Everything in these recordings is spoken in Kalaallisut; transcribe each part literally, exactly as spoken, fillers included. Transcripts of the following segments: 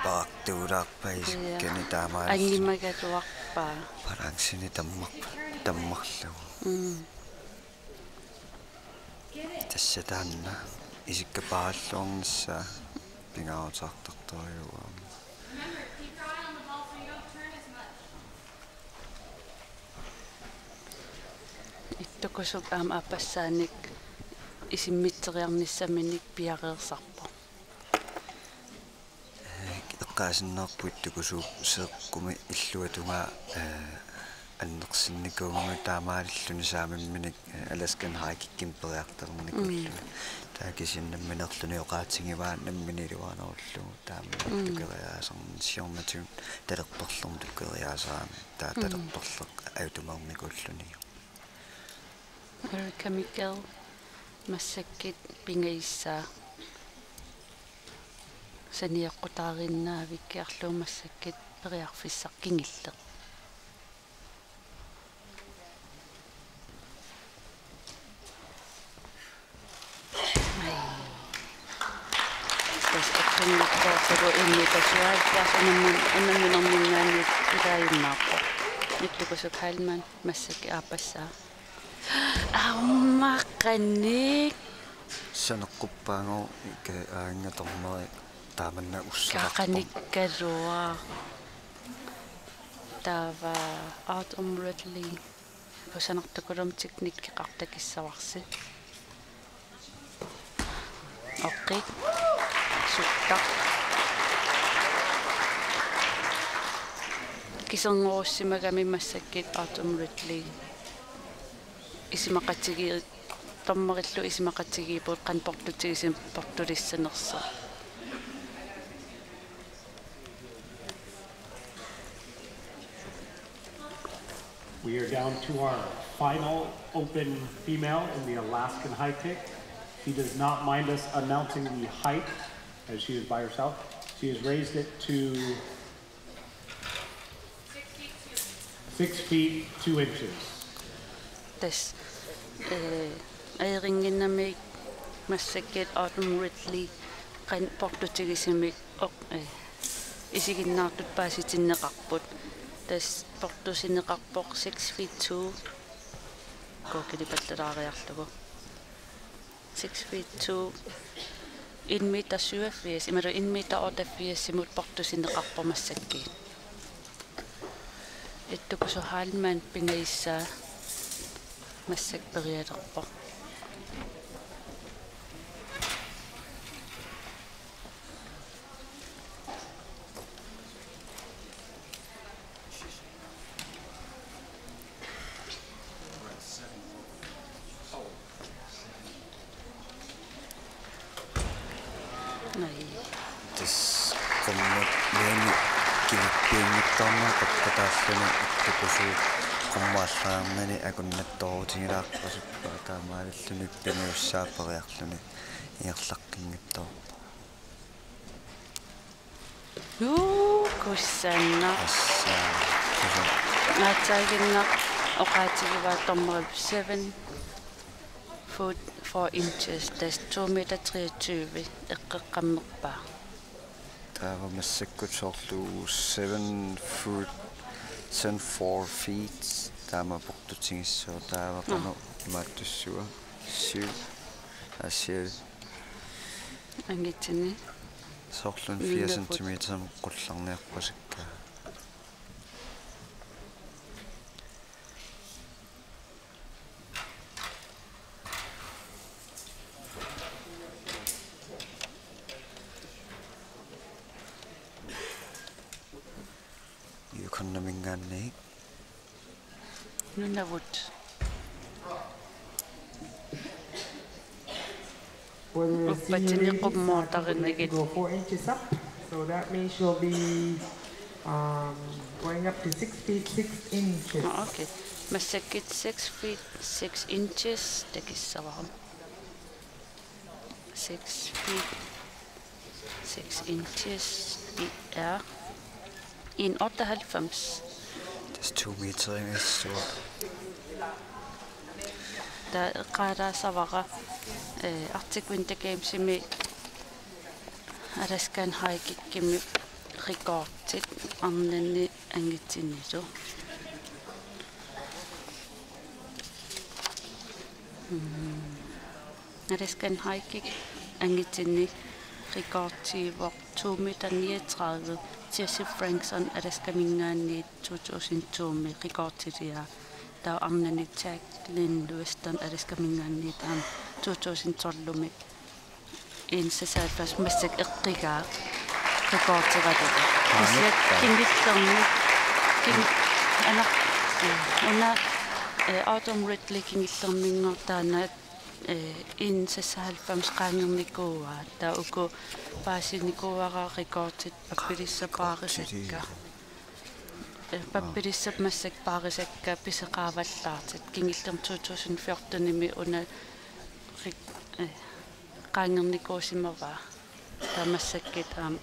Aartuulaarpaa isikkani taamaalilluni. Angimagaluarpaa. Balanceni tammarp-, tammarlugu. Mm. Tassa taanna isikka paaralluarnissaa pingaaruteqartartorujuuvoq aamma. Ittukusuk aamma aappassaanik isimmitseriarnissaminik piareersarpoq. Eqqaasinnaarpugut Ittukusuk seeqqumi illuatungaa, eh, annertunnikuugami taamaalilluni saamimminik, eh, Alaskan High Kickimik periartornikuulluni. Mm. Taava kisianni nammineerluni oqaatigivaa nammineq iluarinerullugu taama. Mm. Tukeriaasarneq siornatigut talerperlermut tukeriaasarami taava. Mm. Talerperleq ajutumeernikuulluni. Erica Michel massakkut pingajussaasoq. Saneqqutaarinnavikkiarlugu massakkut periarfissaq kingulleq. Ai. Tassa eqqunngitsoorlugu en meter syvoghalvfjerds unammin-, unamminerminngaanniit ilaajunnaarpoq. Ittukusuk Heilmann massakkut aappassaa. Aamma qanoq. Saneqquppaagooq ika aanga dommeri taamanna usseqarpoq. Qaqanikkaluaq. Taava Autumn Ridley. Kusanartukulumi teknikkeqartoq takissavarsi. Oqqiit. Suttaq. Kiserngorussimagami massakkut Autumn Ridley. Isumaqatigi-, dommerillu isumaqatigiipput qanoq portutigisumik portulissanersoq. We are down to our final open female in the Alaskan high kick. She does not mind us announcing the height, as she is by herself. She has raised it to six feet two inches. Tassa, eh, aerinnginnamik massakkut Autumn Ridley qanoq portutigisumik oq-, eh, isiginnaartutut paasitinneqarput. Tassa portusineqarpoq six feet two. Kuukilipallalaariarlugu. Six feet two, en meter syvogfirs, imaluunniit en meter otteogfirsimut portusineqarpoq massakkut. Ittukusuk Heilmann pingajussaa massakkut perialerpoq. Ai. Tassa qummut maani kivippiunngitsoornera qaqqataalluni Ittukusuk qummut aallariarnani akunnattoorutigilaarpasippoq taamaalilluni pingajussaa periarluni ingerlaqqinngitsoorpoq. Nuu, kusanaq. Tassa, kusanaq. Aatsaaginnaq oqaatigivaa dommerip seven foot four inches, tassa to meter treogtyve, eqqeqqammerpaa. Taava massakkut soorlu seven foot, seven four feet, taama portutigissaaq, taava qanoq imaattussua, syv, aa, syv. Angitsinni. Soorlu en fire centimeter qullarniarpasakka. Yukonnamingaanniit. Nunavut. Uppatini qummuutarinigit. Go four inches up. So that means she'll be, um, going up to six feet six inches. Ah, okay. Massakkut six feet six inches takissavarput. Six feet six inches. Ja. En otteoghalvfems. Tassa to meter ingersuaq. Taava eqqaalaassavara, eh, Arctic Winter Gamesimi Alaskan High Kickimi rekordit arnani angitinnillu. Mm. Alaskan High Kick angitinni rekordiuvoq to meter niogtredive, Jesse Frankson Alaskaminngaanniit to tusind to-mi rekordiliaa. Taava arnani Jacqueline Weston Alaskaminngaanniit aamma to tusind tolv-imi en seksoghalvfems massakkut eqqigaa rekorderalugu. Kisianni kingullerni, king-, ana, eh, una, eh, Autumn Ridley kingullerninngortaa taanna, eh, en seksoghalvfems qaangernikuuaa, taava uku paasinikuuara rekordit pappilissap paarisakka. Eh, pappilissap massakkut paarisakka pisoqaavallaartut. Kingullermi to tusind fjorten-imi una rik-, eh, qaangernikuusimavaa. Taava massakkut aamma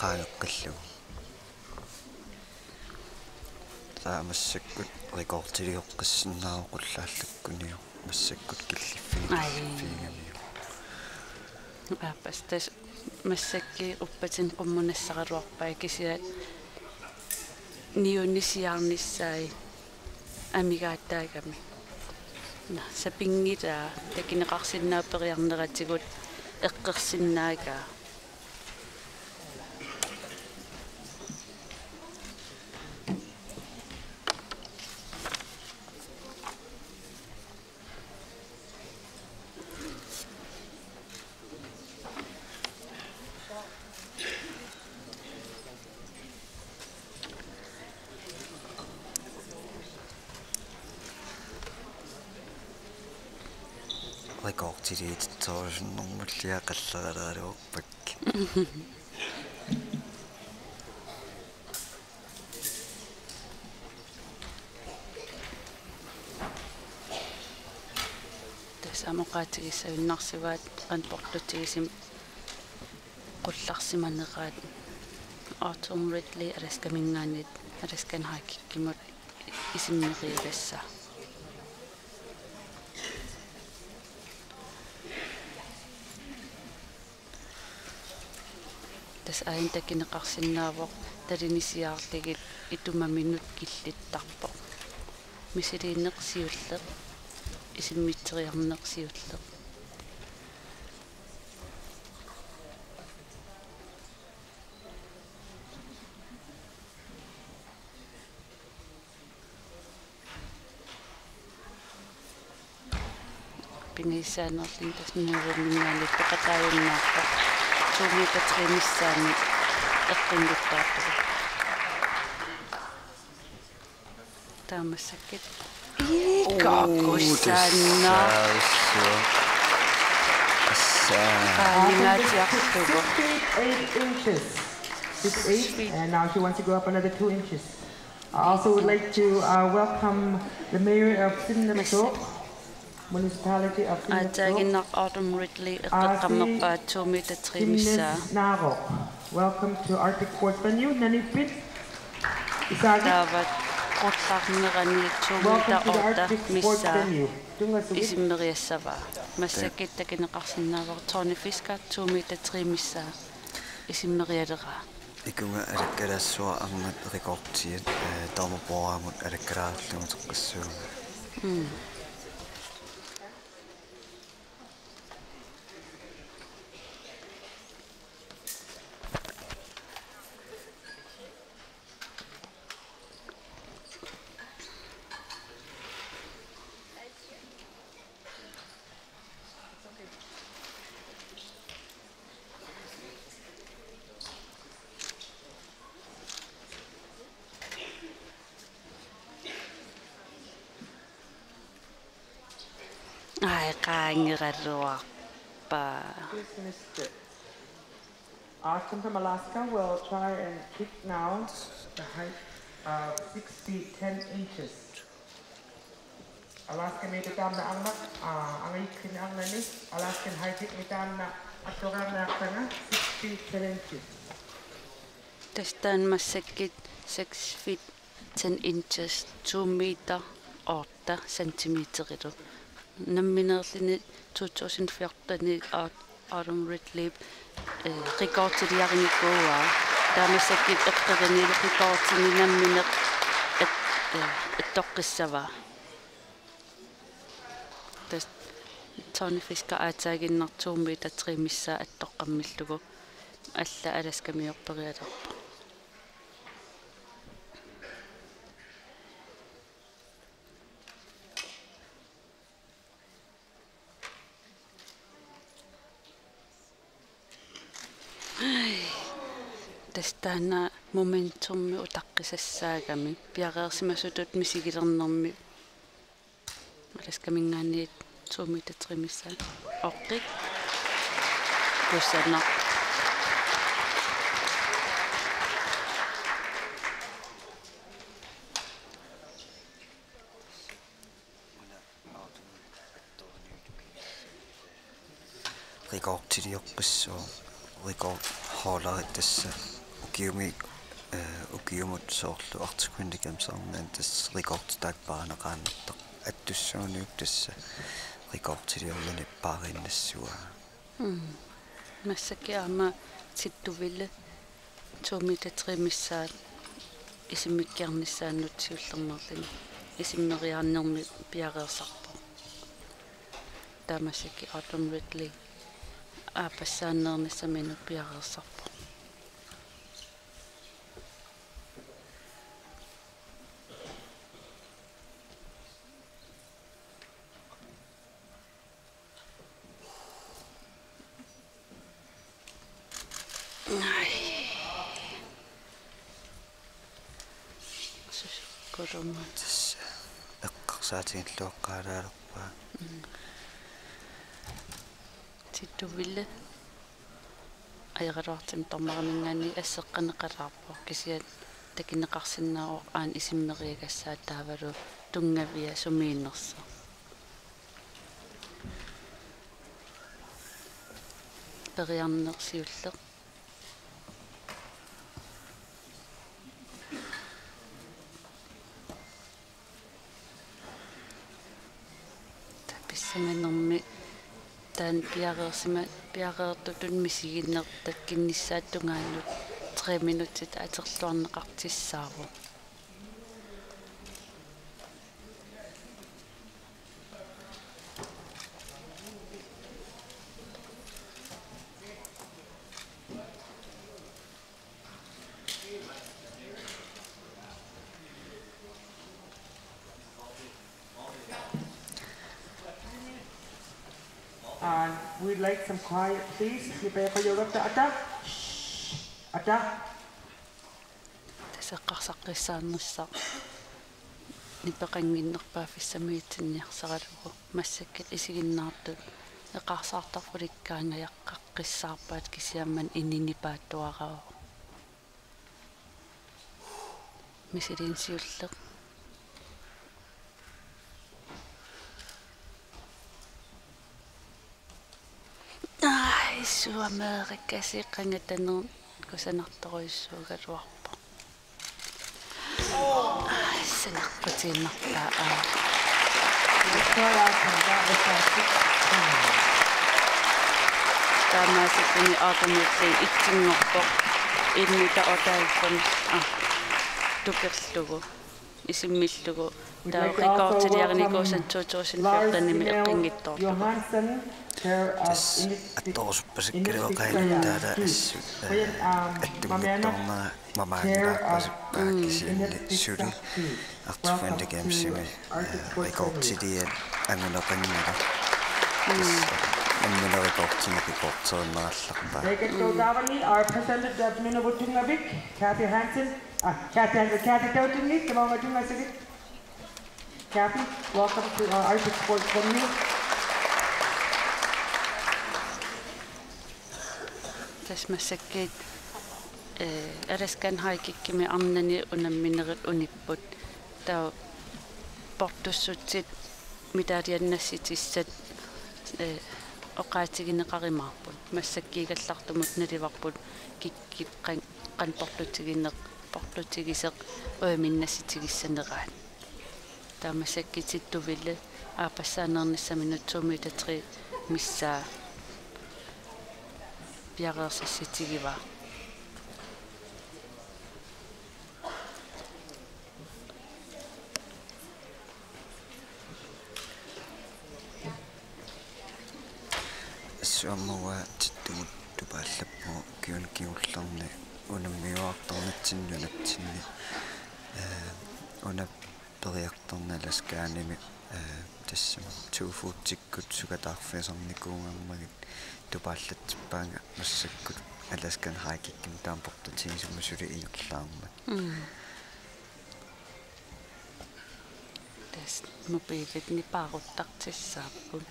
qaangeqqillugu. Taava massakkut rekordiliuqqissinnaavoq qullaallakkuniuk massakkut killiffigineq. Ai. Killiffigineq. Aappas tassa massakkut uppatinnut qummut nassaraluarpai kisianni niunisiarnissaat amigaataagami. Naa, sapinngilaat takuneqarsinnaavoq periarneratigut eqqorsinnaagaa. Rekordiliutitsorujussuarnermulli qalleraleraluarpakka. Tassa aamma oqaatigissagunarsivaat qanoq porlutigisumik qullarsimaneraat Autumn Ridley Alaskaminngaanniit Alaskan High Kickimut isimmerialassaa. Tassa aajuna takuneqarsinnaavoq talunisiarlugit itumaminut killittarpoq. Misiliineq siulleq, isimmitseriarneq siulleq. Pinngitsaanerluni tassa Nuumminngaanniit peqataajunnaarpoq to meter tre missaani eqqunngutsaartugut. Taava massakkut. Ii, kakussaanna. Assa. Qaaningaatsiarlugu. Six feet eight inches. Six eight, and now she wants to go up another two inches. I also would like to, uh, welcome the mayor of Sinnersuaq, municipality of Sinnersuaq, aataaginnaq Autumn Ridley eqqaqqammerpaa to meter tre missaa. Sinnes Naarok. Welcome to Arctic Sports Venue. Nanippit. Isaagit. Taava qullarnerani to meter otte missaa isimmeriassavaa. Massakkut takuneqarsinnaavoq Tony Fisker to meter tre missaa isimmerialeraa. Ikunga alakkalaassuaq arnat rekordiat, eh, dommerbordimut alakkalaarlugu uteqqissuugut. Mm. Ai, qaangeraluarpaa. This Mister Austin from Alaska will try and kick now the height of six feet ten inches. Alaska meter taamna arnaq, aa, angajullinni arnani, Alaskan high kick-mi taanna attuariarniartanga six feet ten inches. Tassa taanna massakkut six feet ten inches, to meter otte centimeterilu. Nammineerluni to tusind fjorten-imi Au-, Autumn Ridley, eh, rekordiliarinikuuaa. Taamaassakkut eqqorinilu rekordini nammineq at-, eh, attoqqissavaa. Tassa Tony Fisker aatsaannguaq to meter tre missaa attoqqammillugu alla Alaskamiorperialerpoq. Tassa taanna momentummi utaqqisassaagami piareersimasutut misigilernermi Alaskaminngaanniit to meter tre missaa oqqik. Kusanaq. Rekordiliorpassuaq, rekordholderi tassa ukiumi, eh, ukiumut soorlu Arctic Winter Gamesimi tassa rekorditaak paarineqaannartoq attussuuniuk tassa rekordiliorluni paariinnassavaa. Mm. Massakkut aamma Tittuvili to meter tre missaat isimmikkiarnissaannut siullermeerluni isimmeriarnermi piareersarpoq. Taamaassakkut Autumn Ridley aappassaaneernissaminut piareersarpoq. Ai. Susukkulumat. Tassa eqqarsaatigilluaqqaalaalerpaa. Mm. Tittuvili ajoraluartumik dommeriminngaanniit asseqqaneqalaarpoq kisianni takuneqarsinnaavoq aana isimmeriagassaa taavalu tunngavia sumiinnersoq. Periarneq siulleq. Tapissanganermi taanna piareersima-, piareertutut misigineq takkunnissaata tungaanut tre minutsit atorluarneqartussaavoq. And we'd like some quiet, please. Nipajapajoratta ata. Shh. Ata. Tassa eqqarsaqqissaarnissaq nipeqannginnerpaaffissamiitsinniarsaralugu massakkut isiginnaartut eqqarsaartarfullu ikkaangajaqqaqqissaarpaat kisianni aamma ininipaattuaraavoq. Misiliinnaq siulleq. Ai, suameerikasi qangataneq kusanartorujussuugaluarpoq. Ai, sanarputiinnartaa. Taamaasilluni Autumn Ridley etsinngorpoq. Inuit otteoghalvfems, ah, tukerlugu. Isimmillugu. Taava rekordiliarinikuusoq to tusind fjortenimi eqqunngitsoorlugu. Tassa attorusuppasukkaluaqaat taava assut, eh, attunngitsoornera mamaanngilaarpasippoq kisianni suli Arctic Winter Gamesimi, eh, rekordiliat anguneqanngilaq. Tassa nammineq rekordinik rekorderinnarallarpaa. Rekordit taavani are presented of Nunavut Tunngavik, Kathy Hansen. Ah, Kathy, Kathy Tautungi, tamanna Tunngavik. Kathy, welcome to our Arctic Sports venue. Tassa massakkut, eh, Alaskan High Kickimi arnani unamminerit unipput. Taava portussutsit medaljet nassitissat, eh, oqaatigineqarumaarput. Massakkuugallartumut naluarput kikkut qan-, qanoq portutigineq, portutigisoq ujaminnassutigissaneraat. Taava massakkut Tittuvili aappassaaneernissaminut to meter tre missaa piareersassutigivaa. Aamma uanga Tittumut tupaallappugut ukiuni kingullerni unammiuartarnitsinni nunatsinni, ee, una periartorneq Alaskaanimi, ee, tassami to fotikkut sukataarfigisarnikuugamik tupaallatsippaanga massakkut Alaskan High Kickimik taama portatigisumik suli ingerlaarmat. Mm. Tassa mobiilit nipaaruttartussaapput.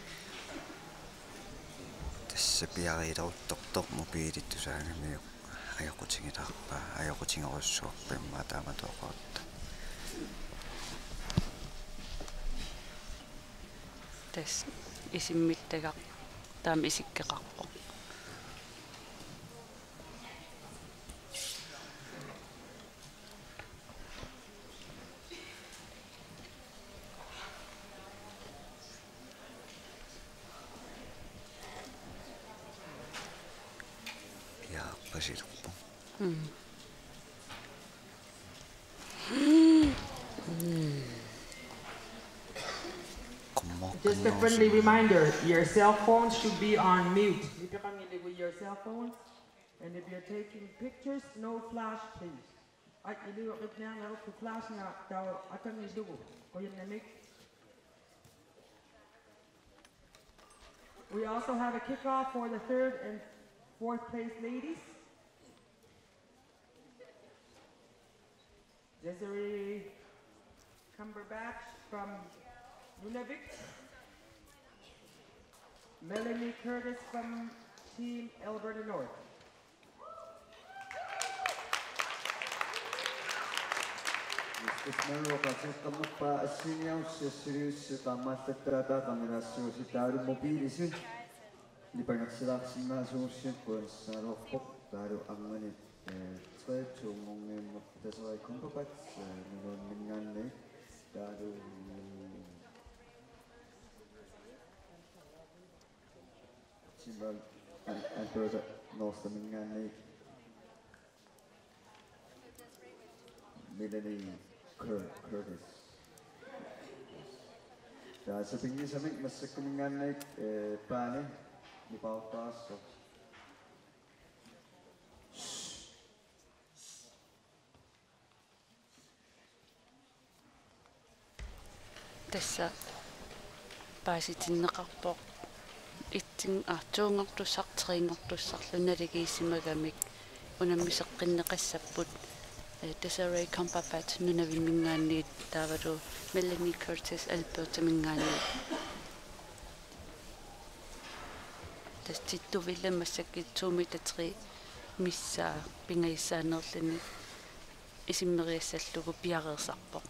Tassa piareeruttortoq mobiili tusaagamiuk ajoqutigilaarpaa, ajoqutigerujussuarput immaqa taamatut oqarutta. Tassa isimmittagaq taama isikkoqarpoq. Ja, pasilerpo. Mm. Just a friendly reminder, your cell phones should be on mute. Nipeqanngilaq with your cell phones, and if you're taking pictures, no flash, please. Ai, iliuqipniarnerup flash nga tau akangilugu. Qujanartumik. We also have a kickoff for the third and fourth place ladies. Desiree Cumberbatch from Nunavik. Melanie Curtis from Team Alberta North. Istusmanuoqatigiinnarpaa assigiinngitsunik assiliussisut taamaallattaataata qanilaassagussi taavalu mobiilisi nipangersilaarsinnaasugussiuk qujanarsuaq taavalu arnani, eh, tre to-nngorniummut Desiree Cumberbatch, eh, Nunavimminngaanniit taavalu Team Al-, Al-, Alberta Northiminngaanniit Melanie Cur-, Curtis. Taava sapinngisamik massakkuminngaanniit, eh, paani nipaaruttarassaaq. Tassa paasitinneqarpoq etsin-, aa, to-nngortussaq, tre-nngortussarlu naligiissimagamik unammiseqqinneqassapput, eh, Desiree Cumberbatch Nunavimminngaanniit taavalu Melanie Curtis Albertaminngaanniit. Tassa Tittuvilla massakkut to meter tre missaa pingajussaanngorluni isimmeriassallugu piareersarpoq.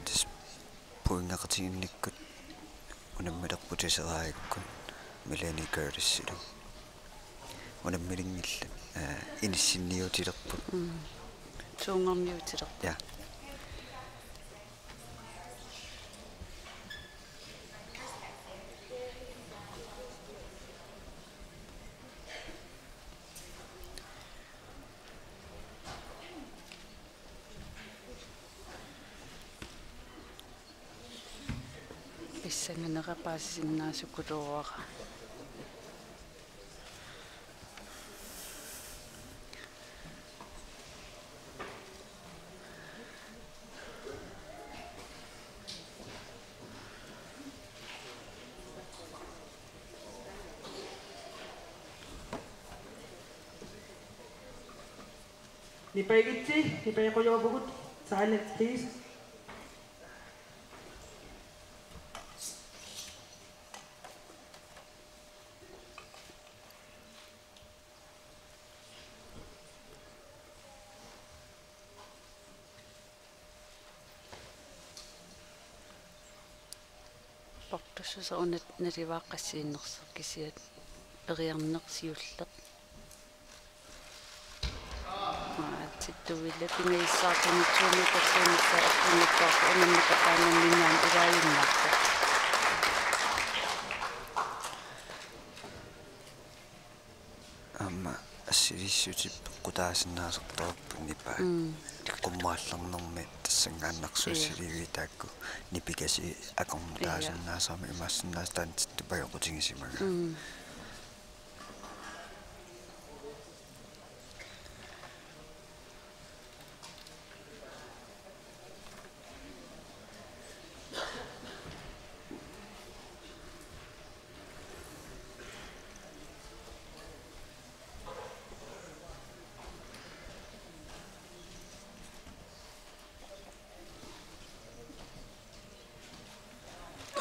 Tassa pointeqatigiinnikkut unammilerput Desiree-ikkut Melanie Curtisilu. Unammilinngillat, eh, inissinniutilerput. Mm. To-nngorniutilerput. Ja. Pissanganera paasisinnaasukuluuara. Nipaigitsi, nipaigujuvugut, silence please. Portussuseq una nalivaaqqassiinnersoq kisiat eriarneq siulleq. Aa, Tittuvilla pingajussaartumik to meter tre-mik eqqunngitsoorpoq unammut taqaanamminngaanniit ilaajunnaarpoq. Aamma assiliissutippoq Qutaasinnaasartarput nipaa. Mm. Qummaallarnermi tassanngaannarsuussiliviit taakku nipikasi akornutaasinnaasaramik imaassinnaasut taanna tippajorutigisimanga. Mm.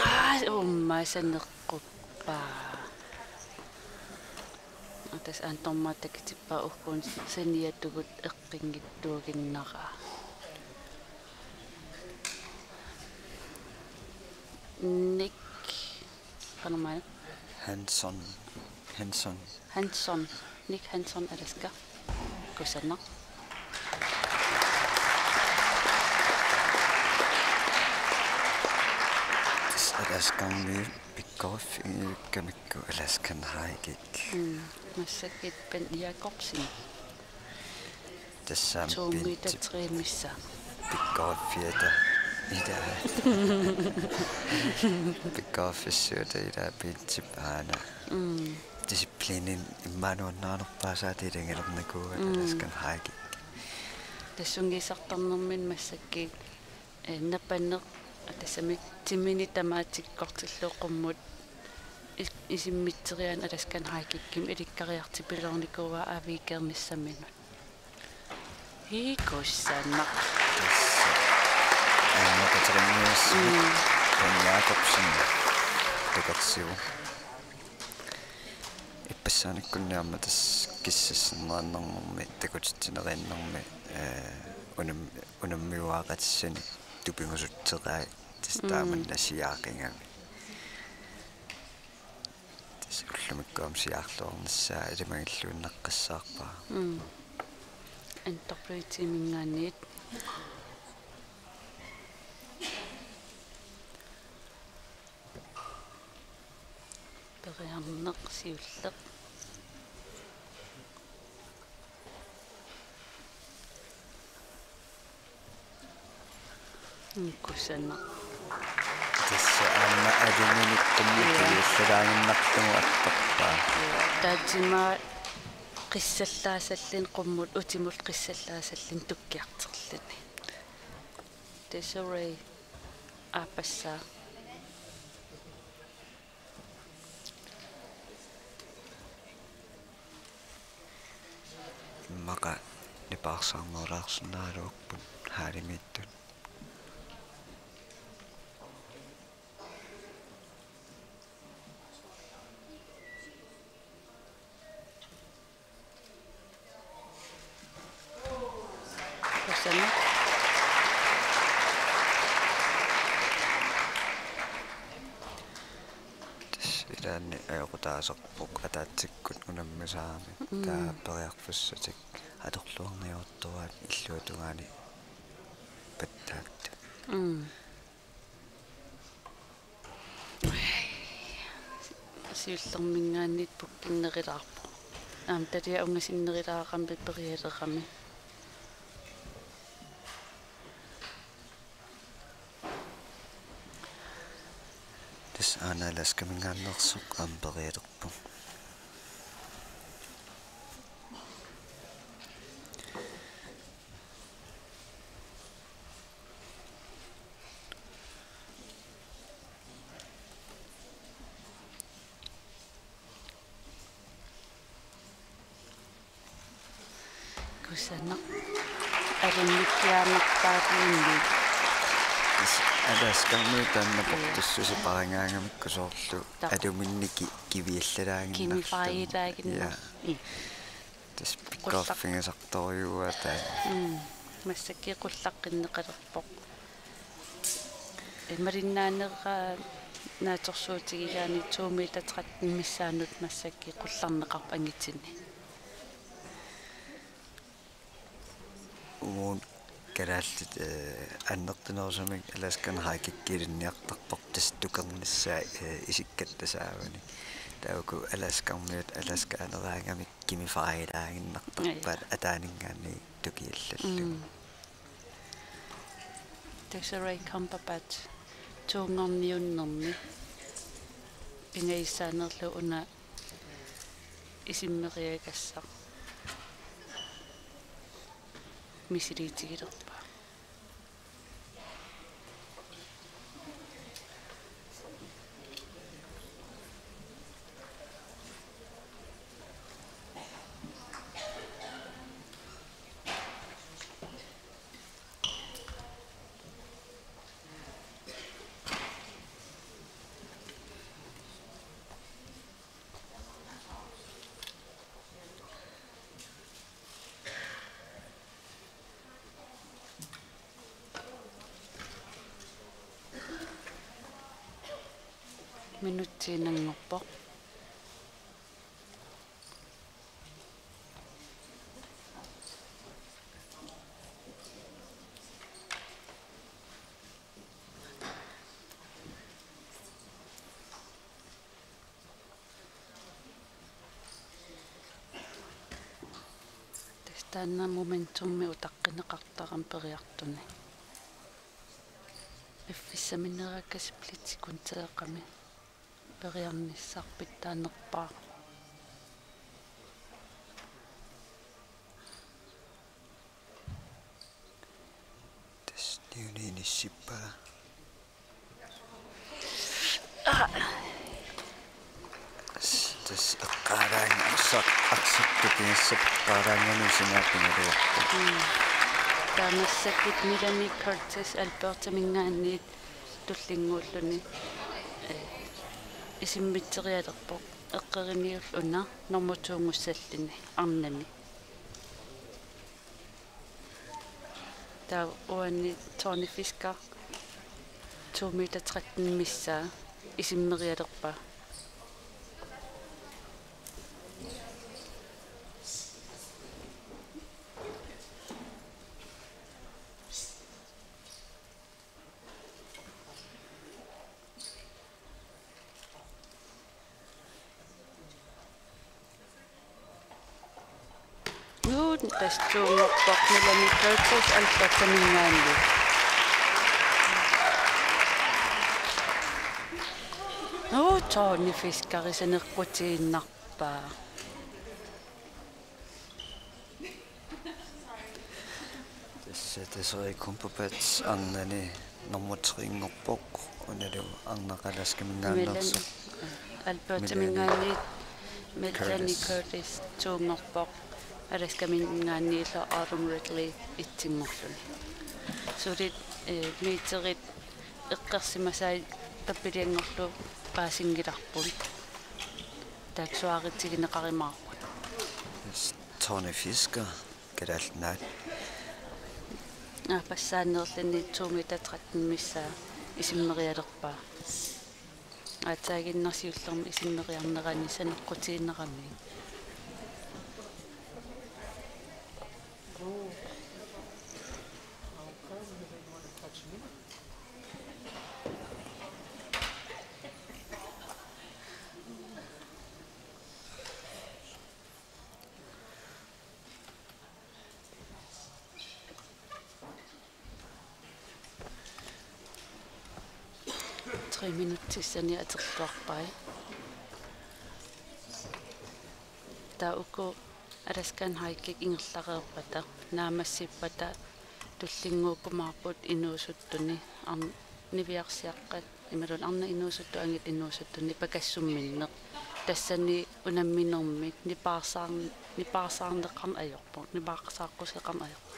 Aa, uummaa saneqquppaa. Tassa aamma taama takutippaa ugguuna saniatigut eqqunngitsuuginnarpaa. Nick. Qanormaana? Hanson. Hanson. Hanson. Nick Hanson, Alaska. Kusanaq. Tassa Alaskamiut pikkoriffigigamikku Alaskan High Kick. Mm. Massakkut Bent Jakobsen. Tassami to meter pinsip tre missaa. Pikkoriffiata ila. Pikkoriffissuuta ila pinsip aana. Mm. Disciplinin immaqa nuannarinerpaasaat ilanngunnikuugatta. Mm. Alaskan High Kick. Tassunngissartarnermini massakkut, eh, napaneq, tassami timini tamaat tikkortillugu qummut is-, isimmitseriaani Alaskan High Kickimik ilikkariartupiloornikuuaa aaviikernissaminut. Hii, kusanaq. Tassa. Aamma Katarinius. Mm. Bent Jakobsen. Takorsivoq. Ippassaanikkut aamma tassa kissassinneqarnermi, takutitsineriinnermi, eh, unam-, unammiuaaqatissani tupigusutseqaat tassa. Mm. Taamanna siaaqigami. Tassa ullumikkut aamma siaarluarnissaa ilimagilluinnaqqissaarpara. Mm. N W T-minngaanniit. Periarneq siulleq. Mm, kusanaq. Tassa aamma aluminikkut. Ia. Piullaalaaginnartugut attorpaa. Ia. Taava timaa qissallaasalluni qummut utimut qissallaasalluni tukkiartorluni. Desiree aappassaa. Immaqa nipaarsaarnerulaarsinnaagaluarput hallimiittut. Tassami. Tassa ilaanni ajoqutaasarpoq ataatsikkut unammisarami. Mm. Taava periarfissatik atorluarniartuaat illuatungaani pattaat. Mm. Siullerminngaanniit pukkinnerulaarpoq. Aamma taliaq ungasinnerulaarami perialerami. Tassa aana Alaskaminngaanneersoq aamma perialerpoq. Kusanaq. Alunnikkiarnarpaaluunniit. Tassa Alaskamiut taanna portussuseq parangaangamikku soorlu. Taq. Aluminni ki-, kiviallalaaginnarluni. Kimifajilaaginnarluni. Ja. Mm. Tassa pikkoriffigisartorujuuaa taanna. Mm. Massakkut qullaqqinneqalerpoq. Ee, malinnaanera naatsorsuutigigaanni to meter tretten missaanut massakkut qullarneqarpoq angitsinni. Uagut kalaallit, ee, annertunerusumik Alaskan High Kick ilinniartarpoq tassa tukernissaa, ee, isikkatta saavanik. Taava uku Alaskarmiut Alaskaaneraangamik kimifaailaaginnartarpaat. Aa, ja. Ataaninngaanniit tukiallallugu. Mm. Desiree Cumberbatch toonngorniunnermi pingajussaannerlugu una isimmeriagassaq misiliitigilerpaa. Minutsiinnanngorpoq. Tassa taanna momentummi utaqqineqartarami periartuni. Piffissaminneraakka splitsekundeeqami periarnissaq pitsaanerpaaq. Tassa niuni inissippaa. Tassa eqqaalaanngilaq, arsaq, arsaq tupigassaq eqqaalaanngilaq, sinaapingaluarpoq. Mm. Taava massakkut Melanie Curtis Albertaminngaanniit tullinnguulluni, eh, isimmitserialerpoq eqqeriniullu una nummer to-nngussallugu arnami. Taava uani Tony Fisker to meter tretten missaa isimmerialerpaa. Nuu, tassa to-nngorpoq Melanie Curtis Albertaminngaanniit. Nuu, Tony Fisker saneqqutiinnarpaa. Tassa Desiree Cumberbatch arnani nummer tre-nngorpoq, unalu arnaq Alaskaminngaanneersoq. Melanie, eh, Albertaminngaanniit Melanie Curtis. Curtis to-nngorpoq, Alaskaminngaanniillu Autumn Ridley et-inngorluni. Suli, eh, meterit eqqersimasai tappilianngorlugu paasinngilarput. Taakku suaarutigineqarumaarput. Tony Fisker, Kalaallit Nunaat. Aappassaanerluni to meter tretten missaa isimmerialerpaa. Aatsaaginnaq siullermik isimmeriarnerani saneqqutiinnarami. Tre minutsissani atorluarpai. Taava uku Alaskan High Kick ingerlareerpata, naammassippata, tullinnguukkumaarput inuusuttuni, arn-, niviarsiaqqat, imaluunniit arnat inuusuttut, angitit inuusuttut, nipakassummik. Tassani unamminermi nipaarsaar-, nipaarsaarneqarneq ajorpoq, nipaarsaaqquseqarneq ajorpoq.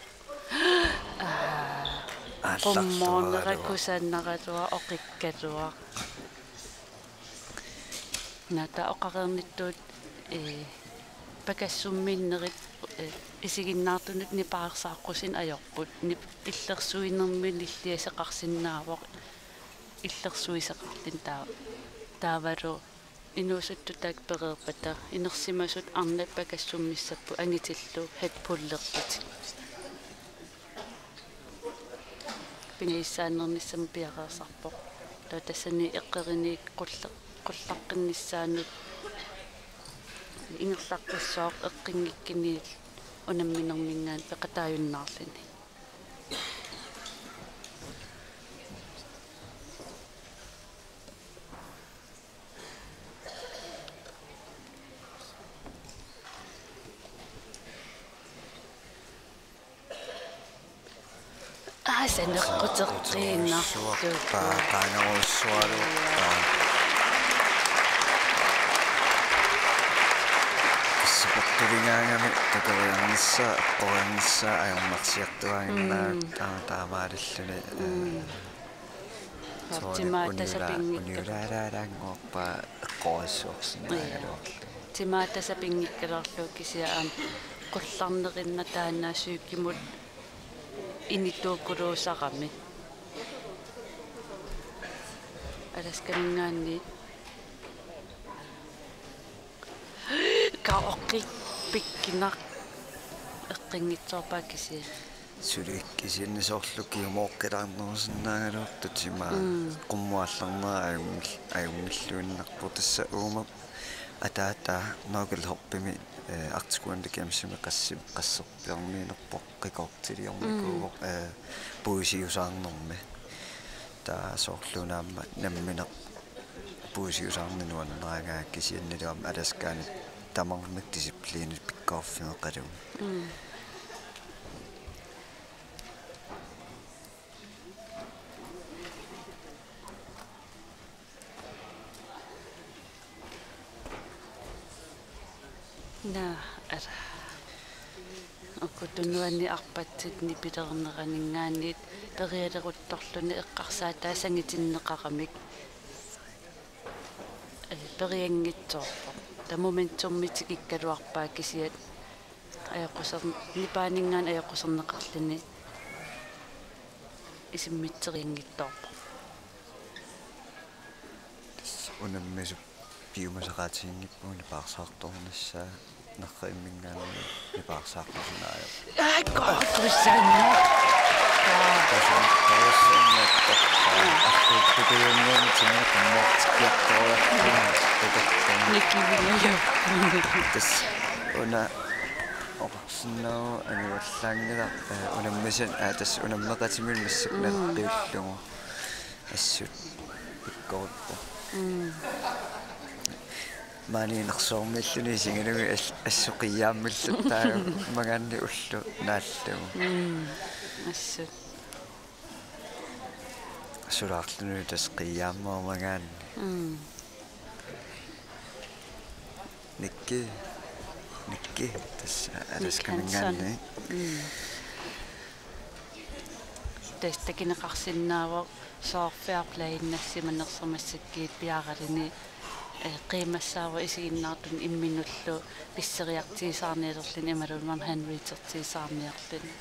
Aa, aallarluaraluaq, qummoorneq kusanaraluaq, oqikkaluaq. Naata oqareernittut, eh, pakassumminnerit, eh, isiginnaartunut nipaarsaaqqusineq ajorput. Nip-, illersuinermi nilliaseqarsinnaavoq, illersuiseqarluni taa-, taavalu inuusuttut taakku pereerpata inersimasut arnat pakassummissapput angitillu headpullerlutik. Pingajussaannernissamut piareersarpoq. Taava tassani eqqerinik qulla-, qullaqqinnissaanut Ingerlaqqissooq eqqunngikkunik unamminerminngaanniit peqataajunnaarluni. Aa, saneqquteqqiinnarlugu. Paa, qaanerussualu. Paa. Tassa portuligaangami takoriarnissaa, eqqoriarnissaa ajornarsiartuaannginnami. Mm. Taa-, taamaalilluni, eh, mm. Soorlu timaata uniula-, sapinngikkaluarlugu. Uniulaalaalaannguarpaa eqqorissuorsinnaagaluarlugu. Timaata sapinngikkaluarlugu kisianni aamma qullarnerinnaq taanna psykimut inituukuluusarami. Alaskaminngaanniit kaoqqik pikkinaq eqqunngitsoorpaa kisianni. Suli kisianni soorlu kiumooqqilaarnerusinnaagaluartut timaa. Mm. Qummuallarnera ajunngil-, ajunngilluinnarpoq tassa uuma ataata Nokkelhoppimi, eh, Arctic Winter Gamesimi qassi-, qasserpiarmiinerpoq rekordiliornikuuvoq, mm, eh, puisiusaarnermi. Taava soorlu una aamma nammineq puisiusaarneq nuannaraangat kisiannili aamma Alaskami tamarmik disciplini pikkorissaneqalugu. Mm. Naa, ara. Uku tunuani arpatsit nipilerneraninngaanniit perialeruttorluni eqqarsaataa sangitinneqaramik, eh, perianngitsoorpoq. Taava momentummi tikikkaluarpaa kisianni ajoquser-, nipaaninngaanniit ajoquserneqarluni isimmitserianngitsoorpoq. Tassa unammisut piumasaqaatiginngippugut nipaarsaartornissaa, nerrivimminngaanniit nipaarsaartorsinnaavoq. Ai, kortusanna. Tassa, tassa, tassa, artuuppikujunniunni timmi qummuartikkiartorujoorpunga, takorloorpunga. Nikiviliu. Tassa, una, oqarsinnaavoq anguallaanngilaq, eh, unammisut, aa, tassa unammeqatiminut massakkut, mm, nalliullugu. Assut pikkorippoq. Mm. Maani inersuarmiilluni isigalugit as-, assut qiiaammilluttaarmagaanni ulloq naallugu. Mm. Assut. Sulaarluni tassa qiiaammarmagaanni. Mm. Nikki, Nikki, tassa Nick Alaskaminngaanniit. Hansen. Mm. Tassa takuneqarsinnaavoq sooq Fair Play-innassimanersoq massakkut piaaraluni, eh, qiimassaavoq isiginnaartuni imminullu pisseriartiisaarnialerluni imaluunniit one hundred-ertiisaarniarluni.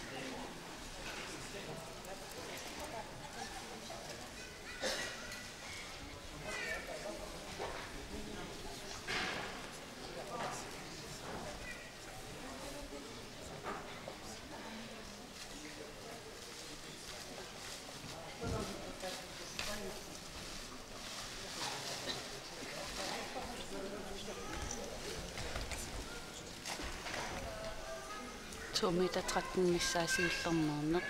To meter tretten missaa siullermeerneq.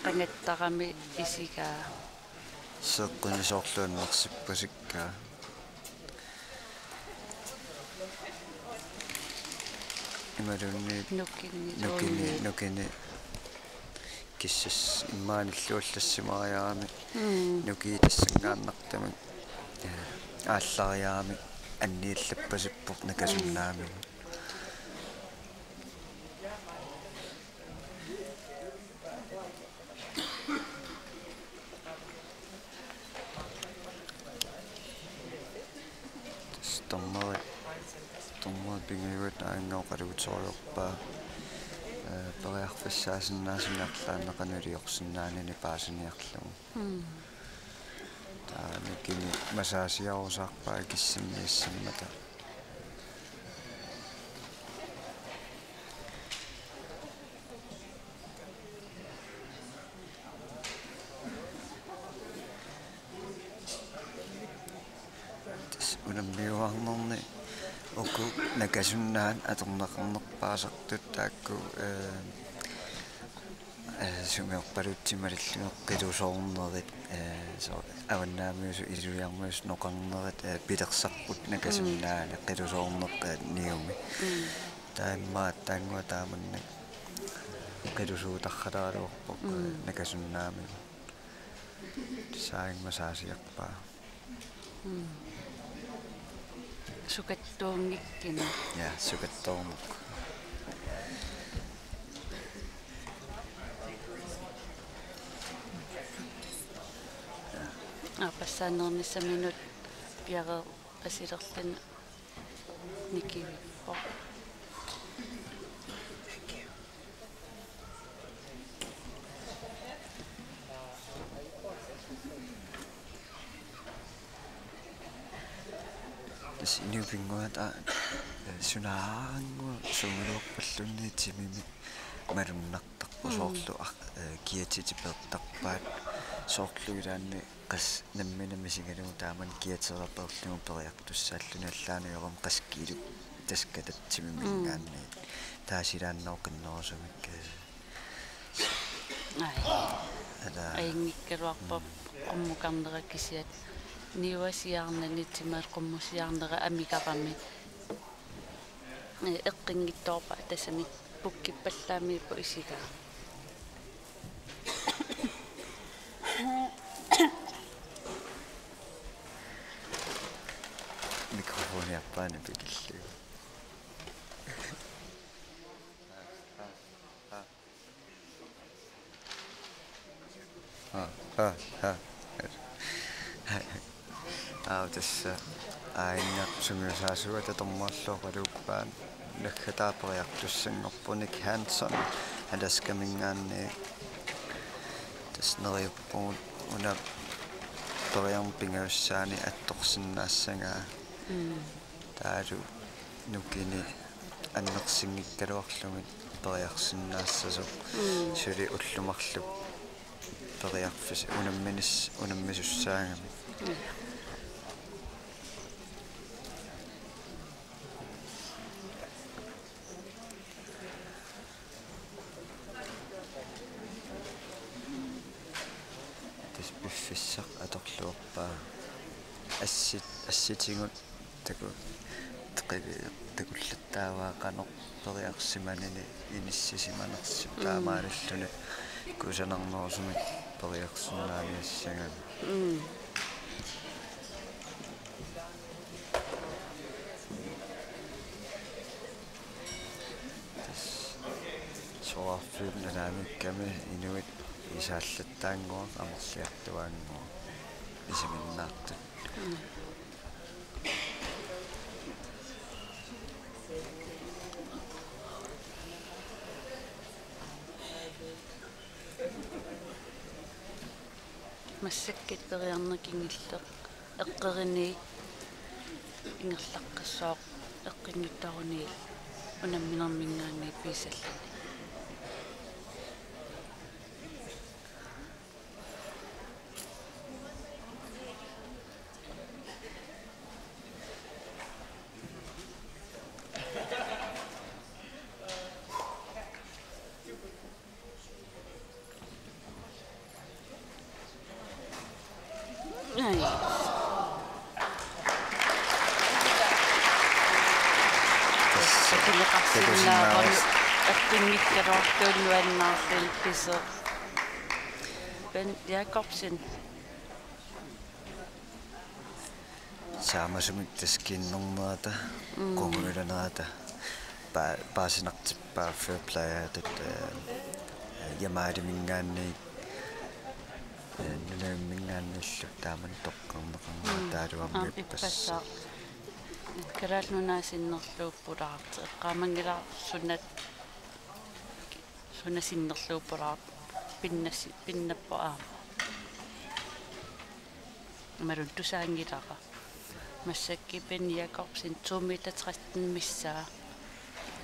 Qangattarami isigaa. Seeqquni soorlu annersippasukkaa. Imaluunniit nukini, nukini, uunni, nukini. Kissas immaanilluallassimariarami. Mm. Nukiit tassanngaannartumik, eh, aallariarami anniallappasippoq nakasunnaami. Mm. Dommeri, dommeri pingajuat aanngoqaluuteriarpaa, eh, periarfissaasinnaasunik arlaanneqarneq iliorsinnaanini paasiniarlugu. Mm. Taanna kini masaasiarusaarpaa kissinniissammata. Tassa unammiuarnerni uku nakasunnaat atorneqarnerpaasartut taakku, eh, eh, sumiorpalutsit malillugu qilusoornerit, eh, so-, avannaamiusut iluliarmiusut noqarnerit, eh, pilersarput nakasunnaani qilusoorneq, eh, niumi. Mm. Taamaammat taanngua taamannak qilusuutarralaaraluarpoq, eh, nakasunnaamigut. Saamma saasiarpaa. Mm. Sukattuunngikkinik. Ja, sukattuunngikkinik. Aappassaannernissaminut piareersilerluni nikivippoq. Tassa inuup pinnguaata, eh, sunaannguaq sumiluorpalluunniit timimik malunnartarpoq. Mm. Soorlu ar-, eh, kiatit peertarpaat soorlu ilaanni qas nammineq misigalugu taamani kiatera peerlugu periartussaalluni allaanngormat qas kiilu taskatatsiminngaanniit. Mm. Taava silaannarneq qinnerusumik, eh, Ai. Ala. Ajunngikkaluarpoq. Mm. Qummukarnera kisiat. Niuasiarnani timaat qummusiarnera amigarami. Eh, eqqunngitsoorpaa tassami pukkippallaammiippoq isigaa. Mikrofoni aappaani pikillugu. Aa, aa, aa. Aa, tassa aajuna sungiusaasuata dommerlooqaluuppaa naggataa periartussanngorpoq Nick Hansen Alaskaminngaanniit. Tassa neriuppugut una periarnermi pingajussaani attorsinnaassagaa. Mm. Taavalu nukini annersinngikkaluarlugit periarsinnaassasoq. Mm. Suli ullut marluk periarfis-, unamminis-, unammisussaagami. Mm. Tassa piffissaq atorluarpaa. Assit, assitigut taku-, teqivi-, takullattaavaa qanoq periarsimanini inissisimanersoq. Mm. Taamaalilluni kusanarnerusumik periarsinnaaniassagami. Mm. Tassa soraarfiup nalaaniikkami inuit isaallattaannguaq amerliartuaannguaq isiginnaartut. Mm. Massakkut periarneq kingulleq eqqoriniit ingerlaqqissooq eqqunngitsoruniit unamminerminngaanniit piisalluni. Ai. Tassa. Tassa. Eqqunngikkaluartuunnaanngilaq pisoq. Ben Jakobsen. Saamasumik taskiinnerata, mm, qungujulanerata, pa-, paasinartippaa Fairplay-atut, eh, Jamaaliminngaanniit, eh, nunamminngaanniillu taamani toqqarneqarnera, mm, taavalu aamma, aamma ippassaaq. Ippassaaq. Kalaallit Nunaat sinnerluuppulaartoq, eqqaamanngilara suna, suna sinnerluuppulaartoq, pinnassi-, pinnappoq aamma. Imaluunniit tusaanngilara. Massakkut Benny Jakobsen to meter tretten missaa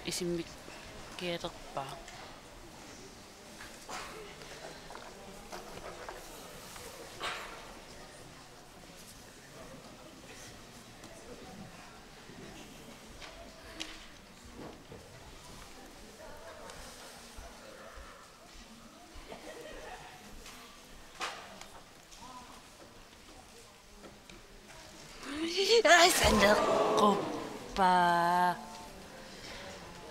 isimmikialerpaa. Ai, saneqquppaa.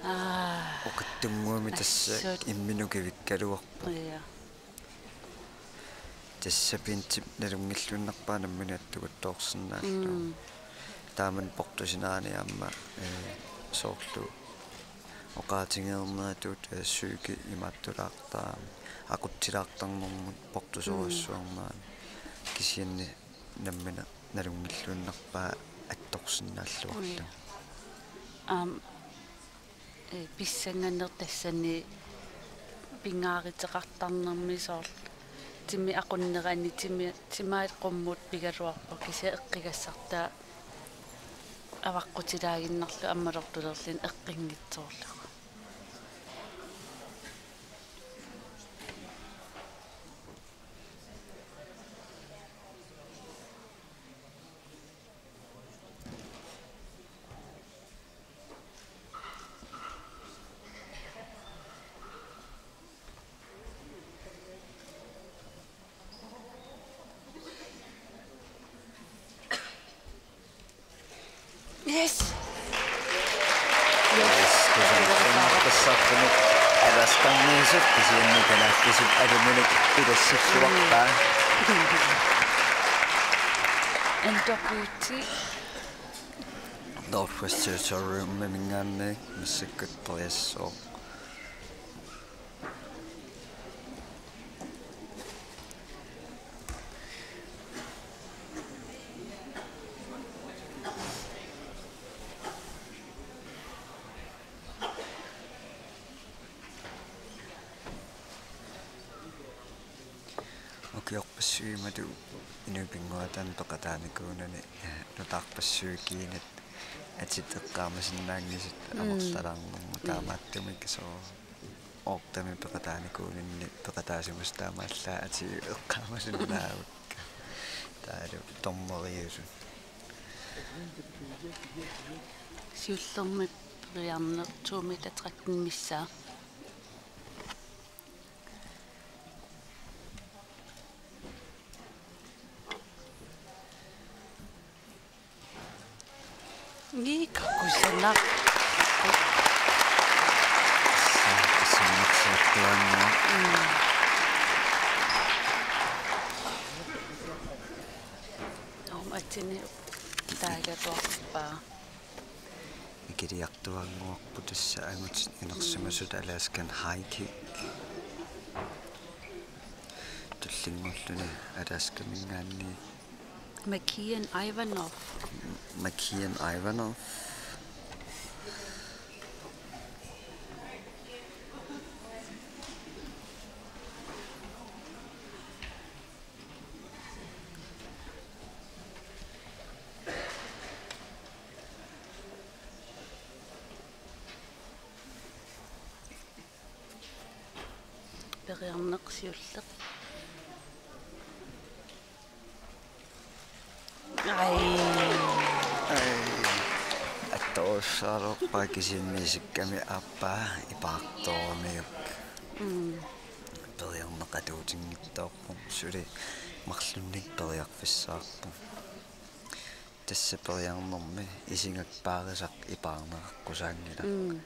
Aa. Oqitsunnguamik tassa assut imminut kivikkaluarpoq. Ja. Tassa Bentip nalunngilluinnarpaa nammineq attugattoorsinnaallugu. Mm. Taamani portusinerani aamma, eh, soorlu oqaatigiinneratut, eh, psyke imaattulaartarami, aqutsilaartarnermut portusorujussuarnerani, kisianni nammineq nalunngilluinnarpaa attorsinnaalluarlugu. Aamma, eh, pissanganaq tassani pingaaruteqartarnermi soorlu timi aqunnerani timi, timaat qummut pigaluarpoq, kisianni eqqigassartaa avaqqutilaaginnarlugu ammalortulerluni eqqinngitsoorlugu. Yes. Yes, tusaannaqqissaartumik Alaskarniusut kisianni kalaallisut aluminik ilassilluarpaa. N W T. Northwest Territory-minngaanniit massakkut periassooq. Ukiorpassuit imatut inuit pinnguaataannik peqataanikuunani, eh, nutaarpassuit kiinat atit eqqaamasinnaanngisut. Mm. Amerlalaarnermut. Mm. Taamaattumik sooq oortami peqataanikuuninni peqataasimasut taamaallaat atit eqqaamasinnaavakka. Taavalu dommeriusut. Siullermik periarneq to meter tretten missaa. Ni kakusanaq. Tassanitsiartuaannguaq. Mm. Aamma atini taagatuarpaa. Ikiliartuaannguarput tassa angutit inersimasut Alaskan High Kick. Tullinnguulluni Alaskaminngaanniit. Makian Ivanov. Makian Ivanov. Periarneq siulleq. Ai. Ai. Attorussaaleqpaa kisianni isikkamik aappaa ipaartooramiuk. Mm. Periarneq atuutinngitsoorpoq, suli marlunnik periarfissaarpoq. Tassa periarnermi isigak paarisaq ipaarneqaqqusaanngilaq. Mm.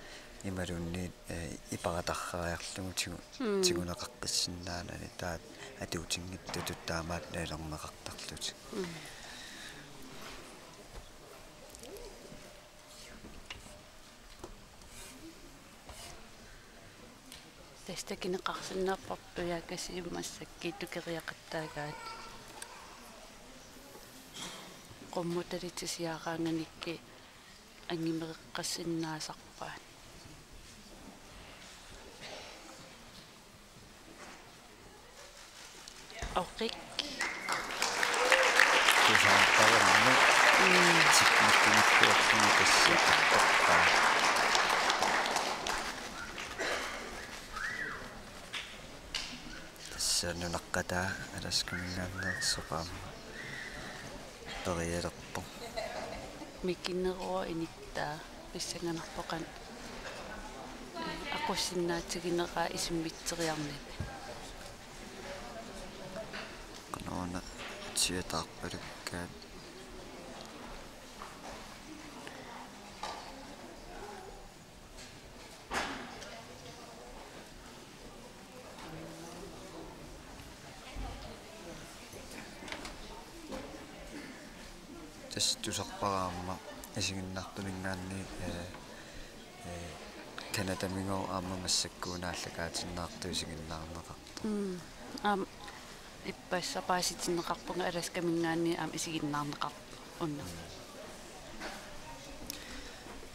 Imaluunniit, eh, iparatarrariarlugu tigu-, mm, tiguneqaqqissinnaanani taava atuutinngitsutut taamaattuilerneqartarlutik. Mm. Tassa takuneqarsinnaavoq Tujaakasiup massakkut tukeriaqattaagaat. Qummut talitut siaaraanganikkut angumeqqassinnaasarpaat. Oqik. Kusanartarami. Mm. Teknikkinikkuulluni tassa attorpaa. Tassa nunaqqataa Alaskaminngaanneersoq aamma perialerpoq. Mikinerup inittaa pissanganarpoq qanoq aqussinnaatigineraat isimmitseriarnini. Qanoruna siataarpalukkaat. Tassa tusarpara aamma isiginnaartuninngaanniit, ee, ee, Canadamigooq aamma massakkut una aallakaatinneqartoq isiginnaarneqartoq. Mm. Aamma ippassaq paasitinneqarpunga Alaskaminngaanniit aamma isiginnaarneqarpoq una.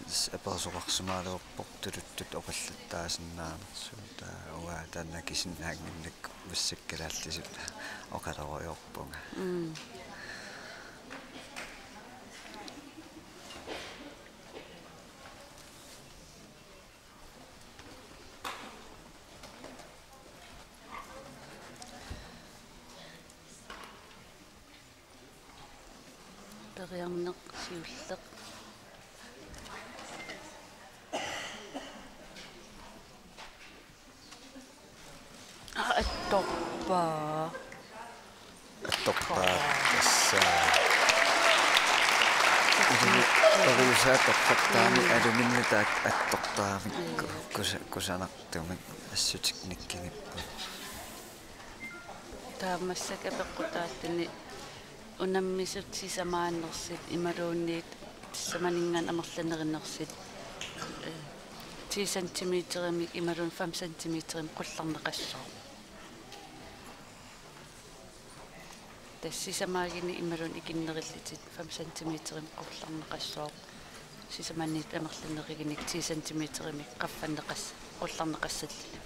Tassa apersoqarsimagaluarpoq tuluttut oqallattaasinnaanersoq, taava uanga taanna akisinnaannginnakku massakkut kalaallisut oqalorujoorpunga. Mm. Periarneq siulleq. Aa, attorpaa. Attorpaa tassa. Tori-, toriusaat torrartaami aluminni taakku attortaramikku kusa-, kusanartumik assut teknikkigipput. Taava massakkut apeqqutaalluni unammisut sisamaanersut imaluunniit sisamaninngaanniit amerlanerinersut, ee, ti centimeterimik imaluunniit fem centimeterimik qullarneqassooq. Tassa sisamaaginik imaluunniit ikinnerillutik fem centimeterimik qullarneqassooq. Sisamaniit amerlanerugunik ti centimeterimik qaffanneqas-, qullarneqassalluni.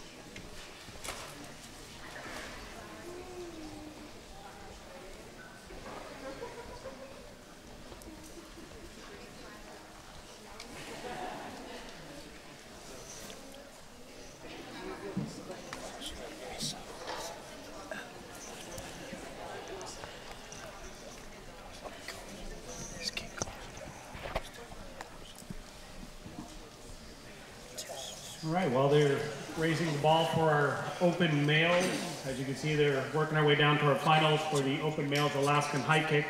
All right, while they're raising the ball for our open males, as you can see, they're working our way down to our finals for the open males Alaskan high kick.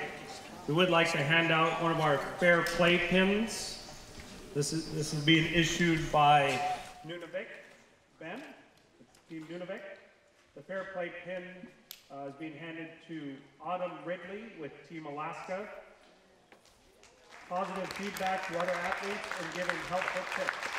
We would like to hand out one of our fair play pins. This is, this is being issued by Nunavik. Ben, Team Nunavik. The fair play pin, uh, is being handed to Autumn Ridley with Team Alaska. Positive feedback to other athletes and giving helpful tips.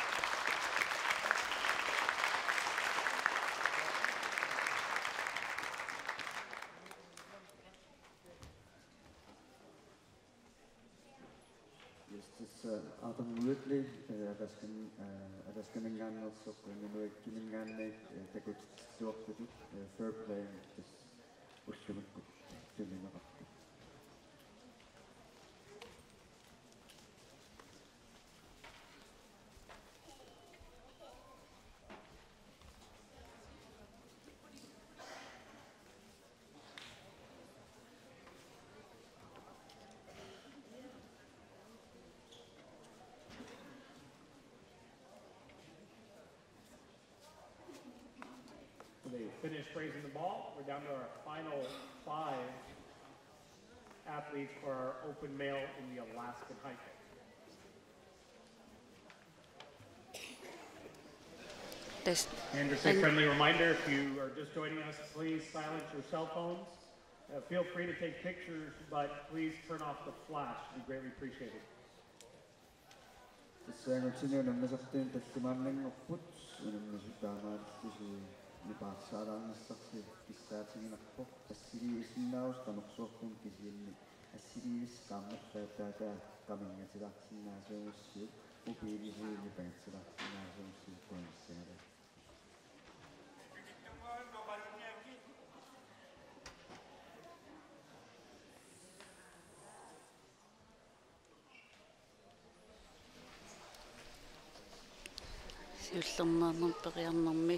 Yes, tassa Autumn Ridley, eh, Alaskan-, eh, Alaskaminngaanneersoq, eh, Nunavik-minngaanniit, eh, takutittuartutut, eh, fair play, tassa ullumikkut tunniunneqarpoq. They finished raising the ball. We're down to our final five athletes for our open male in the Alaskan high kick. Test. And just a friendly reminder, if you are just joining us, please silence your cell phones. Uh, feel free to take pictures, but please turn off the flash. It'd be greatly appreciated. Tassa angutini unammisartuni tallimaannanngorput, unammisut taamaalillusi nipaarsaalaarnissarsi kissaatiginarpoq, assigiinngisinnaavoq qanorsuartumik kisianni Assiliivissut qaammallattaata qaminngatilaarsinnaasuugussiuk, mobiilisiviillu panitsilaarsinnaasuugussiuk qujanarsuaq. Siullermeernermi periarnermi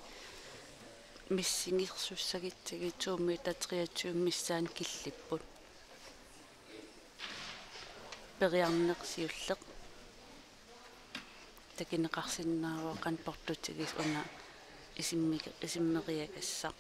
missingersussagutsigit to meter treogtyve missaani killipput. Periarneq siulleq. Takuneqarsinnaavoq qanoq portutigisoq una isimmik-, isimmeriagassaq.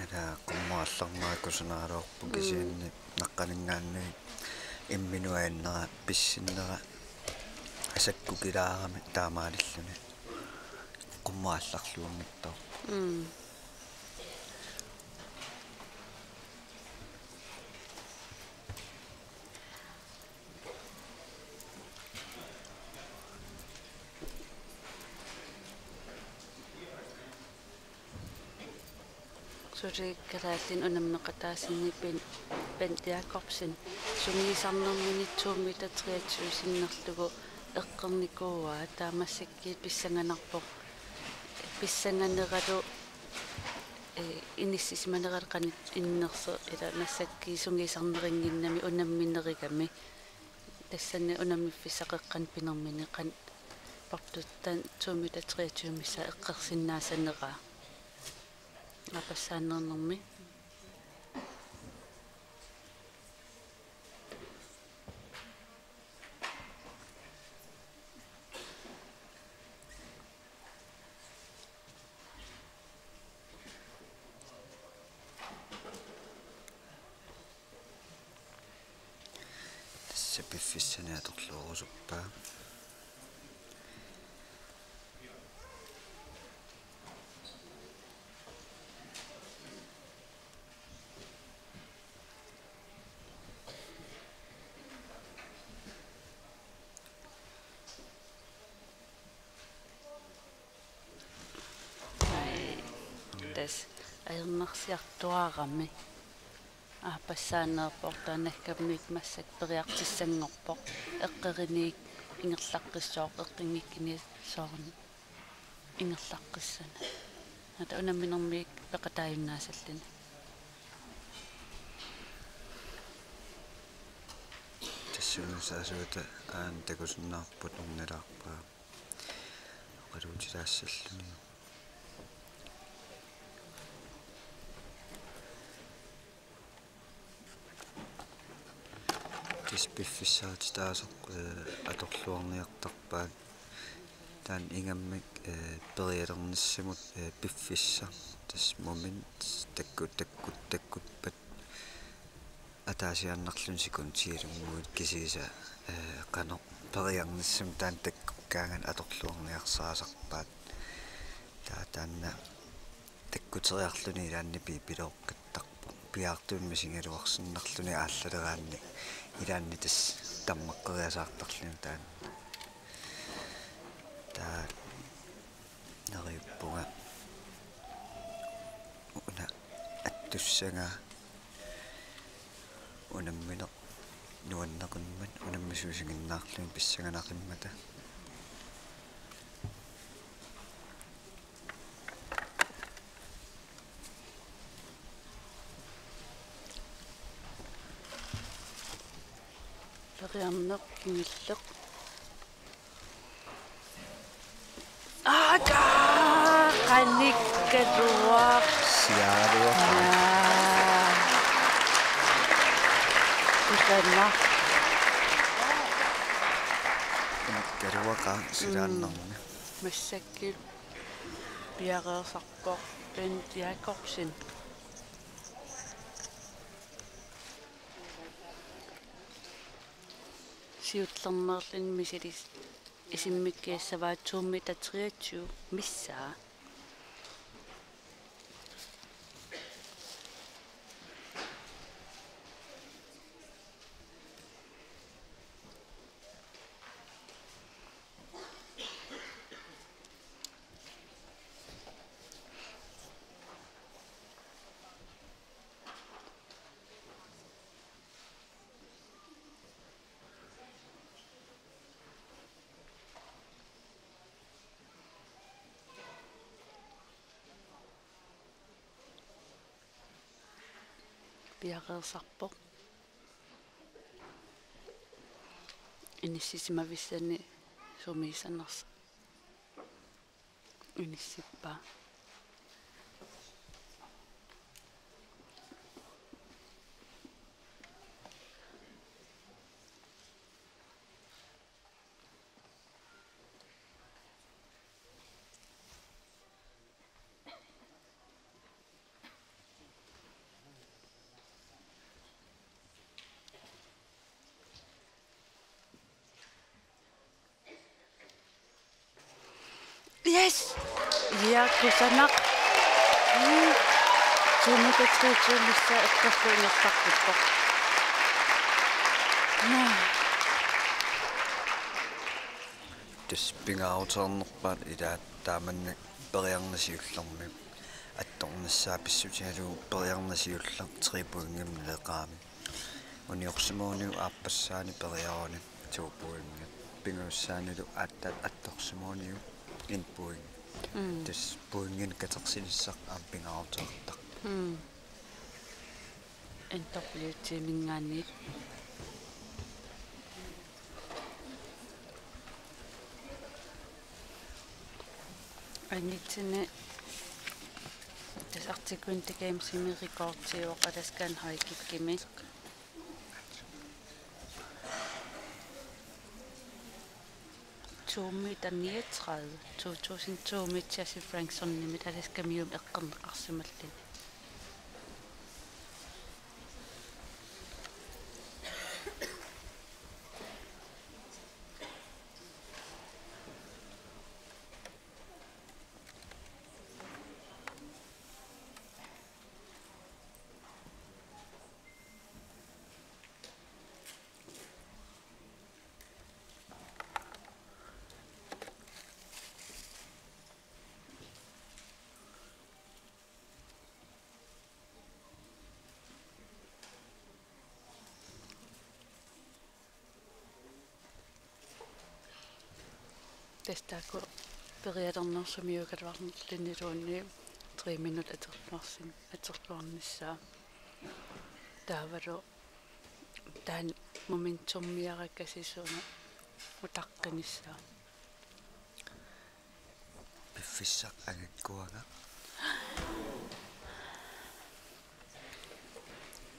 Ila qummut aallarnerup kusanaraluarpoq. Mm. Kisianni naqqaninngaanniit imminut ajornera pissinnera asakkukilaarami taamaalilluni. Qummut aallarluunngitsoq. Mm. Suli kalaallit unammeqataasut Ben-, Bent Jakobsen sungiusarnermini to meter treogtyve sinnerlugu eqqornikuuaa, taava massakkut pissanganarpoq. Pissanganeralu, eh, inissisimaneralu qanoq innersoq, ila massakkut sungiusarnerinnginnami unamminerugami. Tassani unammiffissaq qeqqanut pinermini qanoq portuttan to meter treogtyve missaa eqqorsinnaasaneraa. Aappassaaneernermi. Tassa piffissani atorluorusuppaa. Tassa ajornarsiartuarami. Aappassaaneerpoq, taannakkamiit massakkut periartissanngorpoq. Eqqorinik ingerlaqqissooq, eqqunngikkunik soorunami ingerlaqqissaaq. Ata unamminermik peqataajunnaassalluni. Tassuuna saasugata aana takusinnaavarput ornilaarpaa. Oqaluutilaassalluni. Tassa piffissaatitaasoq, eh, atorluarniartarpaat. Taanna ingammik, eh, perialernissamut, eh, piffissaq. Tassa moment takkut, takkut, takkuppat ataasiaannarluni sekundialunnguit kisiisa, eh, qanoq periarnissamut taanna takkukkaangat atorluarniarsaasarpaat. Taava taanna takkuteriarluni ilaanni piipilooqqittarpoq. Piaartumik misigaluarsinnarluni aallaleraanni ilaanni tassa tammaqqeriasaartarluni taanna. Taava neriuppunga una attussagaa unammineq nuanneqimmat unammisuusinnginnaarluni pissanganaqimmat. Periarneq kingulleq. Aakaa, qanikkaluaq. Siaruaq. Aa. Usanaq. Qanikkaluaq silaannarmi. Mm. Massakkut piareersarpoq Bent Jakobsen. Siullermeerluni misilis-, Isimmikkiissavaa to meter treogtyve missaa. Piareersarpoq. Inissisimavissani sumiissanersoq. Inissippaa. Yes! Ja, kusanaq. Mm. Tuumut atsiutsiunnissaq eqqorluinnartarpippoq. Naa. Tassa pingaaruteqarnerpaat ilaat taamannak periarneq siullermik. Attornissaa pissutigalugu periarneq siulleq tre pointimik naleqaramik. Uniorsimagunik aappassaani periaruni to pointimik. Pingajussaanilu aatsaat attorsimagunik en point. Mm. Tassa pointinik katersinissaq aamma pingaaruteqartarpoq. Mm. N W T-minngaanniit. Anitsinni tassa Arctic Winter Gamesimi rekordiuvoq Alaskan højkickimi. To meter niogtredive, to tusind to meter Jesse Franksonimit Alaskamiumut eqqorneqarsimalluni. Tassa taakku perialernersut sumiugaluarluniluunniit tre minut atorluarsin-, atorluarnissaa. Taavalu taanna momentumiarakkasi suna utaqqinissaa. Piffissaq angakkuagaq.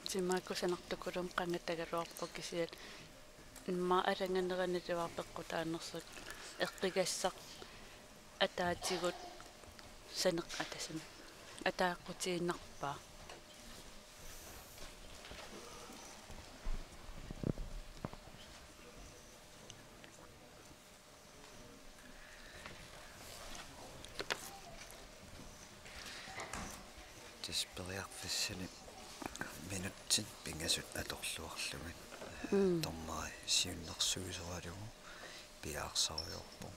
Timaakku sanartukulum qangatagaluarpoq kisianni immaqa alanganeraniluarpoq peqqutaanersoq eqqigassaq ataatigut saneq-, atasam-, ataaqqutiinnarpaa. Tassa periarfissani minutsit pingasut atorluarlugit. Mm. Dommeri siunnersuisoralugu piaarsarujoorpoq.